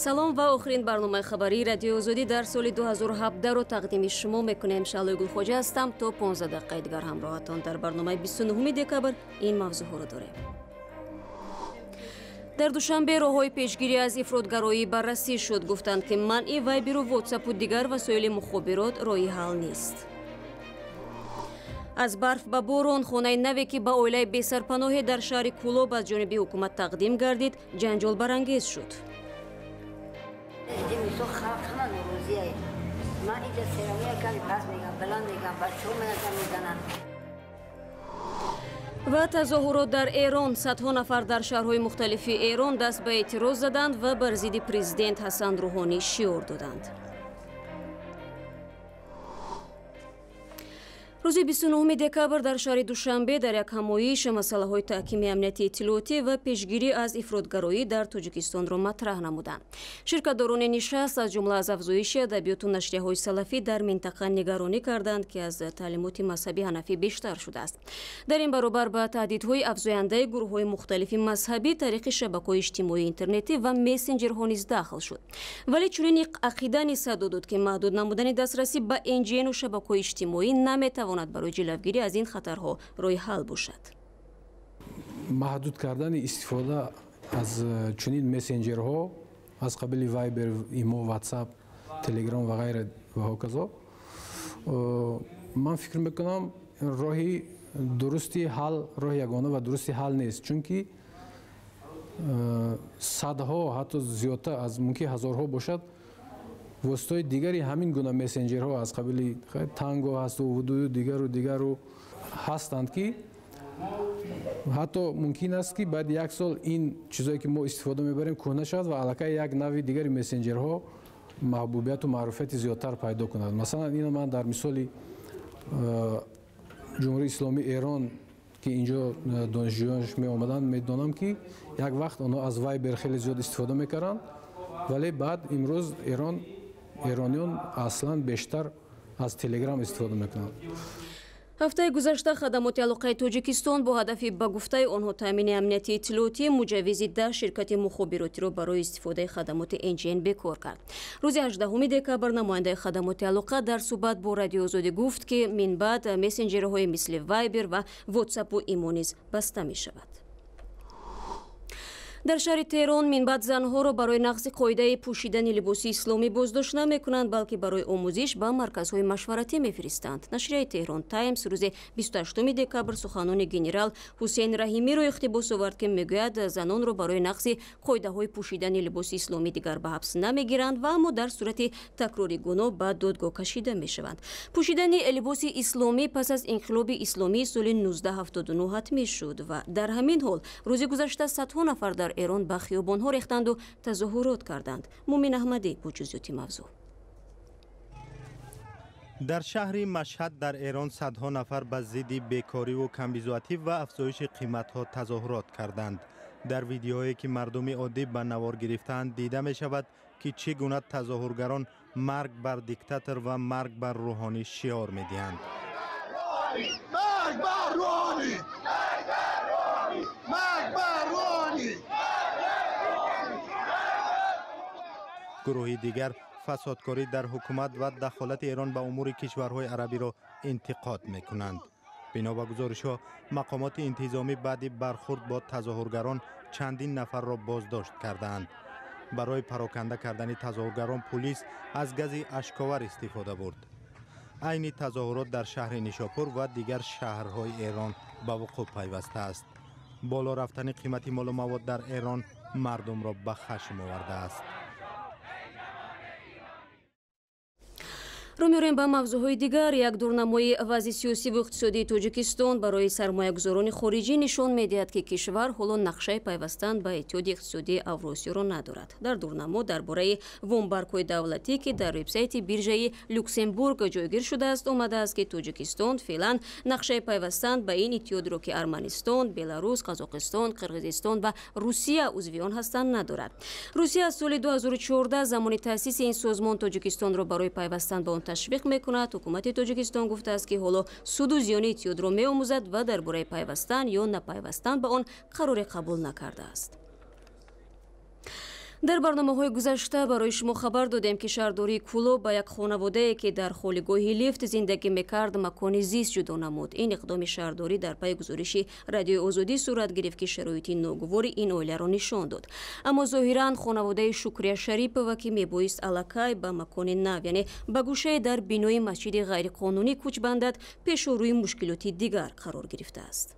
Салом ва охирин барномаи хабарии Радиои Озодӣ дар соли 2017-ро тақдими шумо мекунем. Шаълои Гулхоҷа ҳастам. То 15 дақиқаи дигар ҳамроҳатон дар барномаи 29 декабр ин мавзӯъҳоро дорем. Дар Душанбе роҳҳои пешгирӣ аз ифротгароӣ баррасӣ шуд. Гуфтанд, ки манъи вайберу ватсапу дигар васоили мухобирот роҳи ҳал нест. Аз барф ба борон хонаи наве, ки ба оилаи бесарпаноҳе дар шаҳри Кӯлоб аз ҷониби ҳукумат тақдим гардид, ҷанҷолбарангез шуд. Ва тазоҳурот дар Эрон. Садҳо нафар дар шаҳрҳои мухталифи Эрон даст ба эътироз заданд ва бар зидди президент Ҳасан Рӯҳонӣ шиор доданд. Рӯзи 29 декабр дар шаҳри Душанбе дар як ҳамоиш масъалаҳои таҳкими амнияти иттилоотӣ ва пешгирӣ аз ифротгароӣ дар Тоҷикистонро матраҳ намуданд. Ширкатдорони нишаст аз ҷумла аз афзоиши адабиёту нашрияҳои салафӣ дар минтақа нигаронӣ карданд, ки аз таълимоти мазҳаби ҳанафӣ бештар шудааст. Дар ин баробар ба таҳдидҳои афзояндаи гурӯҳҳои мухталифи мазҳабӣ тариқи шабакаҳои иҷтимоии интернетӣ ва мессенҷерҳо низ дахл шуд. Вале чунин ақида низ садо дод, ки маҳдуд намудани дастрасӣ ба НГНу шабакаҳои иҷтимоӣ наметавонад барои ҷилавгирӣ аз ин хатарҳо роҳи ҳал бошад. Маҳдуд кардани истифода аз чунин мессенҷерҳо аз қабили Вайбер, Имо, Ватсап, Телеграм ва ғайра ва ҳоказо, ман фикр мекунам, роҳи дурусти ҳал, роҳи ягона ва дурусти ҳал нест, чунки садҳо, ҳатто зиёдтар аз мумкин ҳазорҳо бошад воситаҳои дигари ҳамин гуна мессенҷерҳо аз қабили Танго ҳасту Вудую дигару дигару ҳастанд, ки ҳатто мумкин аст, ки баъди як сол ин чизое, ки мо истифода мебарем, кӯҳна шавад ва аллакай як нави дигари мессенҷерҳо маҳбубияту маъруфияти зиёдтар пайдо кунад. Масалан, ино ман дар мисоли Ҷумҳурии Исломии Эрон, ки инҷо донишҷӯёнш меомаданд, медонам, ки як вақт онҳо аз Вайбер хеле зиёд истифода мекарданд, вале баъд имрӯз эрониён аслан бештар аз Телеграм истифода мекунанд. Ҳафтаи гузашта хадамоти алоқаи Тоҷикистон бо ҳадафи ба гуфтаи онҳо таъмини амнияти иттилоотӣ муҷаввизи 10 ширкати мухобиротиро барои истифодаи хадамоти НГН бекор кард. Рӯзи 18 декабр намояндаи хадамоти алоқа дар суҳбат бо Радиои Озодӣ гуфт, ки минбаъд мессенҷерҳои мисли Вайбер ва Ватсапу Имо низ баста мешавад. Дар шаҳри Теҳрон минбаъд занҳоро барои нақзи қоидаи пӯшидани либоси исломӣ боздошт намекунанд, балки барои омӯзиш ба марказҳои машваратӣ мефиристанд. Нашрияи Теҳрон Таймс рӯзи 28 декабр суханони генерал Ҳусейн Раҳимиро иқтибос овард, ки мегӯяд, занонро барои нақзи қоидаҳои пӯшидани либоси исломӣ дигар ба ҳабс намегиранд ва аммо дар сурати такрори гуноҳ ба додгоҳ кашида мешаванд. Пӯшидани либоси исломӣ пас аз инқилоби исломии соли 1979 ҳатмӣ шуд ва дар ҳамин ҳол рӯзи гузашта садҳо нафар дар Эрон ба хиёбонҳо рехтанду тазоҳурот карданд. Мумин Аҳмадӣ бо ҷузъиёти мавзӯъ. Дар шаҳри Машҳад дар Эрон садҳо нафар ба зидди бекориву камбизоатӣ ва афзоиши қиматҳо тазоҳурот карданд. Дар видеоҳое, ки мардуми оддӣ ба навор гирифтаанд, дида мешавад, ки чӣ гуна тазоҳургарон марг бар диктатор ва марг бар рӯҳонӣ шиор медиҳанд. Гурӯҳи дигар фасодкорӣ дар ҳукумат ва дахолати Эрон ба умури кишварҳои арабиро интиқод мекунанд. Бино ба гузоришҳо, мақомоти интизомӣ баъди бархурд бо тазоҳургарон чандин нафарро боздошт кардаанд. Барои пароканда кардани тазоҳургарон пулис аз гази ашковар истифода бурд. Айни тазоҳурот дар шаҳри Нишопур ва дигар шаҳрҳои Эрон ба вуқӯъ пайвастааст. Боло рафтани қимати молу мавод дар Эрон мардумро ба хашм овардааст. Рӯ меорем ба мавзӯъҳои дигар. Як дурнамои вазъи сиёсиву иқтисодии Тоҷикистон барои сармоягузорони хориҷӣ нишон медиҳад, ки кишвар ҳоло нақшаи пайвастан ба Иттиҳоди иқтисодии Авросиёро надорад. Дар дурнамо дар бораи вомбаргҳои давлатӣ, ки дар вебсайти биржаи Люксембург ҷойгир шудааст, омадааст, ки Тоҷикистон феълан нақшаи пайвастан ба ин иттиҳодро, ки Арманистон, Беларус, Қазоқистон, Қирғизистон ва Русия узви он ҳастанд, надорад. Русия аз соли 2014, замони таъсиси ин созмон, Тоҷикистонро барои пайвастан ба он ташвиқ мекунад. Ҳукумати Тоҷикистон гуфтааст, ки ҳоло суду зиёни иттиҳодро меомӯзад ва дар бораи пайвастан ё напайвастан ба он қароре қабул накардааст. Дар барномаҳои гузашта барои шумо хабар додем, ки шаҳрдории Кӯлоб ба як хонаводае, ки дар холигоҳи лифт зиндагӣ мекард, макони зист ҷудо намуд. Ин иқдоми шаҳрдорӣ дар пайи гузориши Радиои Озодӣ сурат гирифт, ки шароити ногувори ин оиларо нишон дод. Аммо зоҳиран хонаводаи Шукрия Шарипова, ки мебоист аллакай ба макони нав, яъне ба гӯшае дар бинои масҷиди ғайриқонунӣ кӯч бандад, пешу рӯи мушкилоти дигар қарор гирифтааст.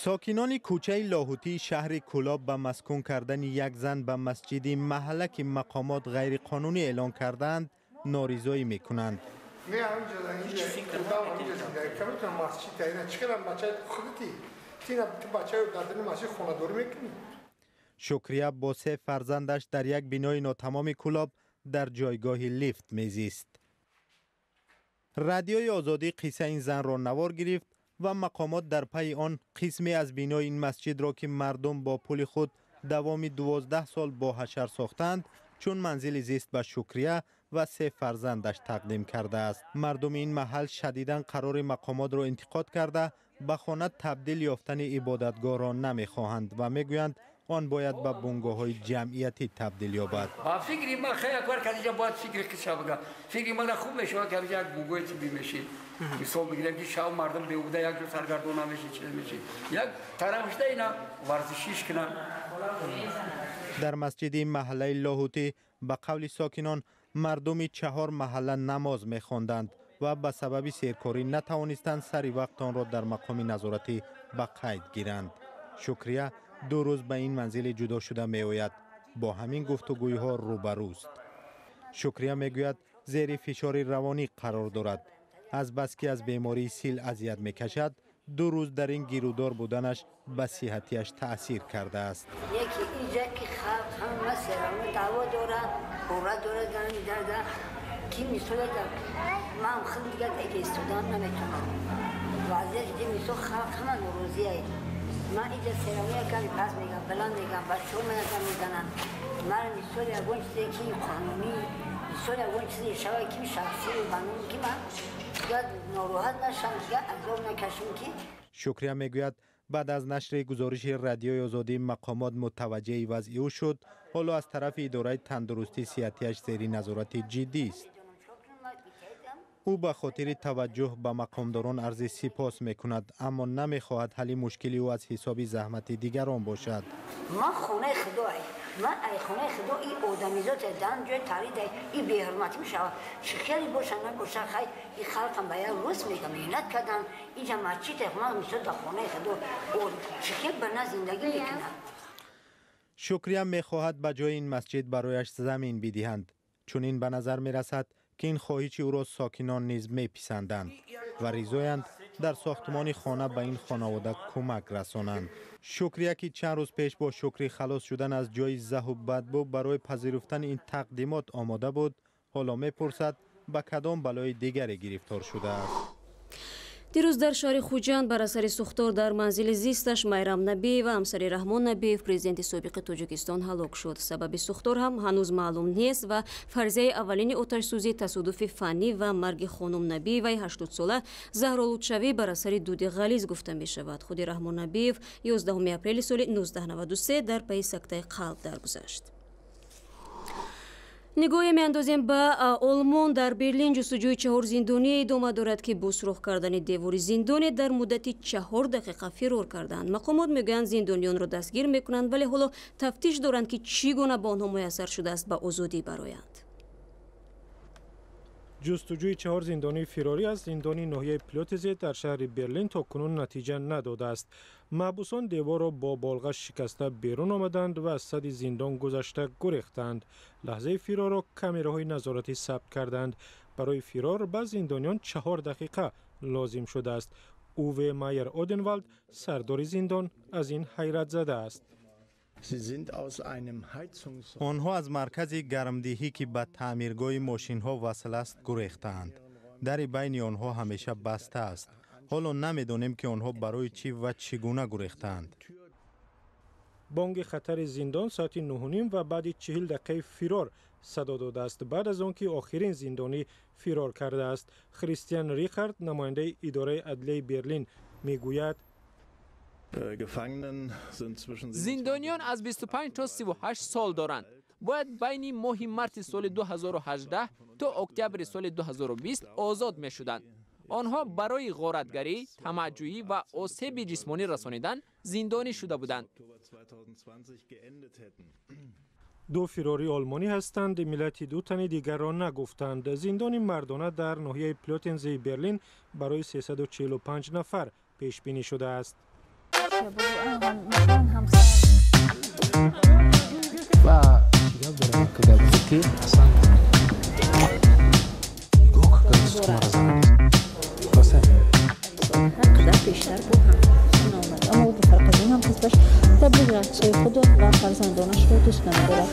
Сокинони кӯчаи Лоҳутии шаҳри Кӯлоб ба маскун кардани як зан ба масҷиди маҳалла, ки мақомот ғайриқонунӣ эълон кардаанд, норизоӣ мекунанд. Шукрия бо се фарзандаш дар як бинои нотамоми Кӯлоб дар ҷойгоҳи лифт мезист. Радиои Озодӣ қиссаи ин занро навор гирифт ва мақомот дар пайи он қисме аз бинои ин масҷидро, ки мардум бо пули худ давоми 12 сол бо ҳашар сохтанд, чун манзили зист ба Шукрия ва се фарзандаш тақдим кардааст. Мардуми ин маҳал шадидан қарори мақомотро интиқод карда, ба хона табдил ёфтани ибодатгоҳро намехоҳанд ва мегӯянд, он бояд ба бунгоҳҳои ҷамъиятӣ табдил ёбад. Фикри ман хеле кор кардиҷа бояд фикри қисса бага. Фикри ман хуб мешавад, ки як бунгоҳи тиббӣ мешид. Мисол мегирем, ки шав мардум беҳуда як ҷо саргардон намешид, чиз мешид. Як тарафшда ина варзишиш кунанд. Дар масҷиди маҳаллаи Лоҳутӣ, ба қавли сокинон, мардуми 4 маҳалла намоз мехонданд ва ба сабаби серкорӣ натавонистанд сари вақт онро дар мақоми назоратӣ ба қайд гиранд. Шукрия 2 рӯз ба ин манзили ҷудо шуда меояд. Бо ҳамин гуфтугӯйҳо рӯбарӯст. Шукрия мегӯяд, зери фишори равонӣ қарор дорад. Азбаски аз бемории сил азият мекашад, 2 рӯз дар ин гирудор буданаш ба сиҳатияш таъсир кардааст. Яке инҷа ки халқ ҳама серамо даъво дорад, ора дорад, дарда ки мисол ман худ дигар истодан наметавонам. Вазъият мисол халқ ҳама норозиае. Ман инҷа серамо яками пас мегам, баланд мегам, бачаҳо ман якам мезананд. Ман мисол ягон чизе ки қонунӣ, мисол ягон чизе шавад ки шахсӣ ба ном ки ман дигар нороҳат нашам, дигар азоб накашам ки. Шукрия мегӯяд, баъд аз нашри гузориши Радиои Озодӣ мақомот мутаваҷҷеҳи вазъи ӯ шуд. Ҳоло аз тарафи идораи тандурустӣ сиҳатияш зери назорати ҷиддист. Ӯ ба хотири таваҷҷӯҳ ба мақомдорон арзи сипос мекунад, аммо намехоҳад ҳалли мушкили ӯ аз ҳисоби заҳмати дигарон бошад. Ман хонаи худоай, ман ай хонаи худо и одамизод дан ҷои тарида и беҳурматӣ мешавад. Чӣ хеле боша набоша, хай и халқам ба як рӯз мега меҳнат кардан. Инҷа масҷид ман мисол дар хонаи худо чӣ хел ба на зиндагӣ мекунад. Шукрия мехоҳад ба ҷои ин масҷид барояш замин бидиҳанд. Чунин ба назар мерасад, ки ин хоҳиши ӯро сокинон низ меписанданд ва ризоянд дар сохтмони хона ба ин хонавода кӯмак расонанд. Шукрия, ки чанд рӯз пеш бо шукри халос шудан аз ҷои заҳу бадбӯ барои пазируфтани ин тақдимот омода буд, ҳоло мепурсад, ба кадом балои дигаре гирифтор шудааст. Дирӯз дар шаҳри Хуҷанд бар асари сӯхтор дар манзили зисташ Майрам Набиева, ҳамсари Раҳмон Набиев, президенти собиқи Тоҷикистон, ҳалок шуд. Сабаби сӯхтор ҳам ҳанӯз маълум нест ва фарзияи аввалини оташсӯзӣ тасодуфи фаннӣ ва марги хонум Набиеваи 80сола заҳролудшавӣ бар асари дуди ғализ гуфта мешавад. Худи Раҳмон Набиев 11 апрели соли 1993 дар пайи сактаи қалб даргузашт. Нигоҳе меандозем ба Олмон. Дар Берлин ҷустуҷӯи 4 зиндоние идома дорад, ки бо сурох кардани девори зиндоне дар муддати 4 дақиқа фирор карданд. Мақомот мегӯянд, зиндониёнро дастгир мекунанд, вале ҳоло тафтиш доранд, ки чӣ гуна ба онҳо муяссар шудааст ба озодӣ бароянд. Ҷустуҷӯи 4 зиндонии фирорӣ аз зиндони ноҳияи Плётезе дар шаҳри Берлин то кунун натиҷа надодааст. Маҳбусон деворро бо болға шикаста берун омаданд ва аз сади зиндон гузашта гурехтанд. Лаҳзаи фирорро камераҳои назоратӣ сабт карданд. Барои фирор ба зиндониён 4 дақиқа лозим шудааст. Уве Майер Оденвалд, сардори зиндон, аз ин ҳайрат задааст. Онҳо аз маркази гармдиҳӣ, ки ба таъмиргоҳи мошинҳо васл аст, гурехтаанд. Дари байни онҳо ҳамеша баста аст. Ҳоло намедонем, ки онҳо барои чӣ ва чӣ гуна гурехтаанд. Бонги хатари зиндон соати 9:30 ва баъди 40 дақиқаи фирор садо додааст, баъд аз он ки охирин зиндонӣ фирор кардааст. Христиан Рихард, намояндаи идораи адлияи Берлин, мегӯяд: зиндониён аз 25 то 38 сол доранд. Бояд байни моҳи марти соли 2018 то октябри соли 2020 озод мешуданд. Онҳо барои ғоратгарӣ, тамаъҷӯӣ ва осеби ҷисмонӣ расонидан зиндонӣ шуда буданд. Ду фирори олмонӣ ҳастанд, миллати ду тани дигарро нагуфтанд. Зиндони мардона дар ноҳияи Плётензеи Берлин барои 345 нафар пешбинӣ шудааст. Ва гап дорам, ки гап ки аслан нигоҳ карда. Қадар бештар бо ҳам омад, аммо ӯ ба фарқ аз ин ҳам ҳизбаш таблиғи аксҳои худ ва фарзандонашро дӯст намедорад.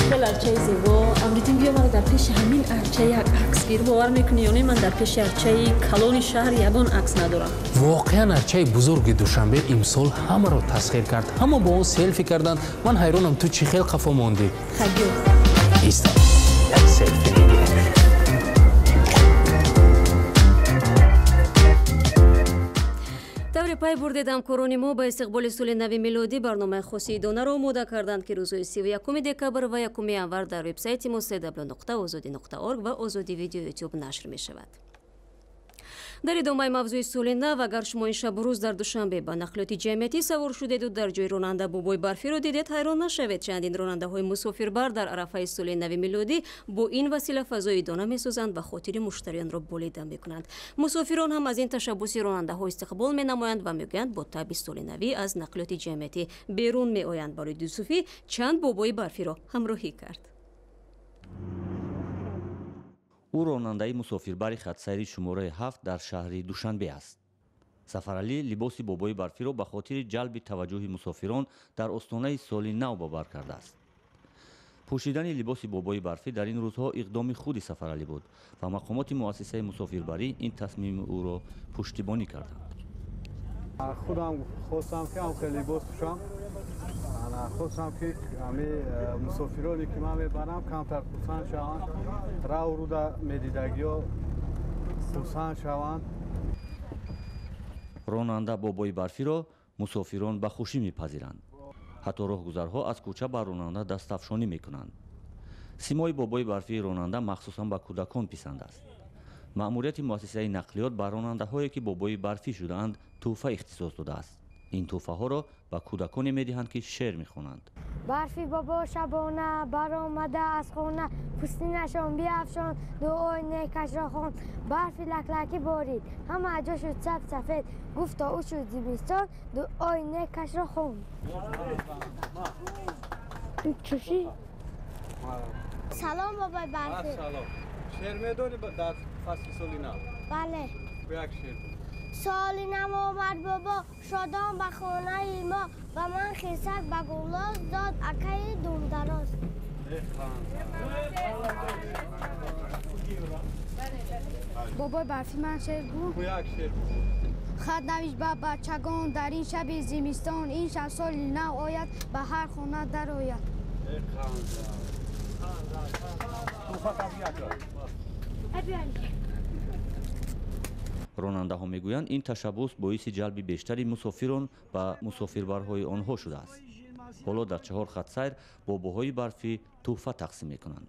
Хеле арчаи зебо. Амриддин, биё маро дар пеши ҳамин арча як акс гир. Бовар мекунӣ ё не, ман дар пеши арчаи калони шаҳр ягон акс надорам. Воқеан арчаи бузурги Душанбе имсол ҳамаро тасхир кард. Ҳама бо он селфи карданд. Ман ҳайронам, ту чӣ хел қафо мондӣ? Хай, биё. Иста, як селфи мегирем. Тавре пай бурдед, ҳамкорони мо ба истиқболи соли нави милодӣ барномаи хоси идонаро омода карданд, ки рӯзҳои 31 декабр ва 1 январ дар вебсайти мо www.ozodi.org ва Озодӣ Видео Ютуб нашр мешавад. Дар идомаи мавзӯи соли нав, агар шумо ин шабу рӯз дар Душанбе ба нақлиёти ҷамъиятӣ савор шудеду дар ҷои ронанда бобои барфиро дидед, ҳайрон нашавед. Чандин ронандаҳои мусофирбар дар арафаи соли нави милодӣ бо ин васила фазои идона месозанд ва хотири муштариёнро болида мекунанд. Мусофирон ҳам аз ин ташаббуси ронандаҳо истиқбол менамоянд ва мегӯянд, бо таби соли навӣ аз нақлиёти ҷамъиятӣ берун меоянд. Барои Юсуфӣ чанд бобои барфиро ҳамроҳӣ кард. Ӯ ронандаи мусофирбари хатсайри шумораи 7 дар шаҳри Душанбе аст. Сафаралӣ либоси бобои барфиро ба хотири ҷалби таваҷҷӯҳи мусофирон дар остонаи соли нав ба бар кардааст. Пӯшидани либоси бобои барфӣ дар ин рӯзҳо иқдоми худи Сафаралӣ буд ва мақомоти муассисаи мусофирбарӣ ин тасмими ӯро пуштибонӣ карданд. Худам хостам, ки ҳамхел либос пӯшам. Хостам, ки ҳами мусофироне, ки ман мебарам, камтар хурсанд шаванд, раву руда медидагиҳо хурсанд шаванд. Ронанда бобои барфиро мусофирон ба хушӣ мепазиранд. Ҳатто роҳгузарҳо аз кӯча ба ронанда дастафшонӣ мекунанд. Симои бобои барфии ронанда махсусан ба кӯдакон писанд аст. Маъмурияти муассисаи нақлиёт ба ронандаҳое, ки бобои барфӣ шудаанд, тӯҳфа ихтисос додааст. Ин тӯҳфаҳоро ба кӯдаконе медиҳанд, ки шеър мехонанд. Барфи бобо шабона баромада аз хона, пӯстинашон биафшон, дуои некашро хон. Барфи лаклакӣ борид, ҳама ҷо шуд саб сафед, гуфт то ӯ шуд зимистон, дуои некашро хон. Чуши? Салом, бобои барфӣ. Шеър медонӣ дар фасли соли нав? Бале. Як шеър. Соли нав омад, бобо, шодон ба хонаи мо, ба ман хирсак ба гулоз дод акаи думдароз. Бобои барфӣ, ман шеър гӯ. Як шеър. Хат навишт ба бачагон дар ин шаби зимистон, ин шаб соли нав ояд, ба ҳар хона дарояд. Ронандаҳо мегӯянд, ин ташаббус боиси ҷалби бештари мусофирон ба мусофирбарҳои онҳо шудааст. Ҳоло дар 4 хатсайр бобоҳои барфӣ тӯҳфа тақсим мекунанд.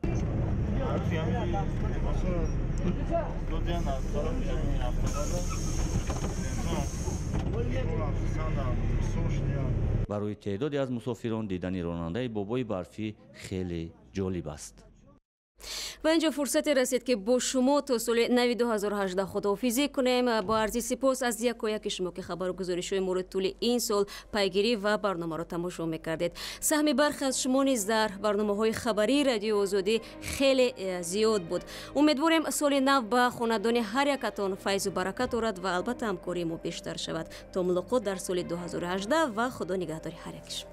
Барои теъдоде аз мусофирон дидани ронандаи бобои барфӣ хеле ҷолиб аст. Ва инҷо фурсате расид, ки бо шумо то соли нави 2018 худоҳофизӣ кунем. Бо арзи сипос аз яко яки шумо, ки хабару гузоришҳои моро тӯли ин сол пайгирӣ ва барномаро тамошо мекардед. Саҳми бархе аз шумо низ дар барномаҳои хабарии Радиои Озодӣ хеле зиёд буд. Умедворем, соли нав ба хонадони ҳар якатон файзу баракат орад ва албатта ҳамкории мо бештар шавад. То мулоқот дар соли 2018 ва Худо нигаҳдори ҳар яки шумо.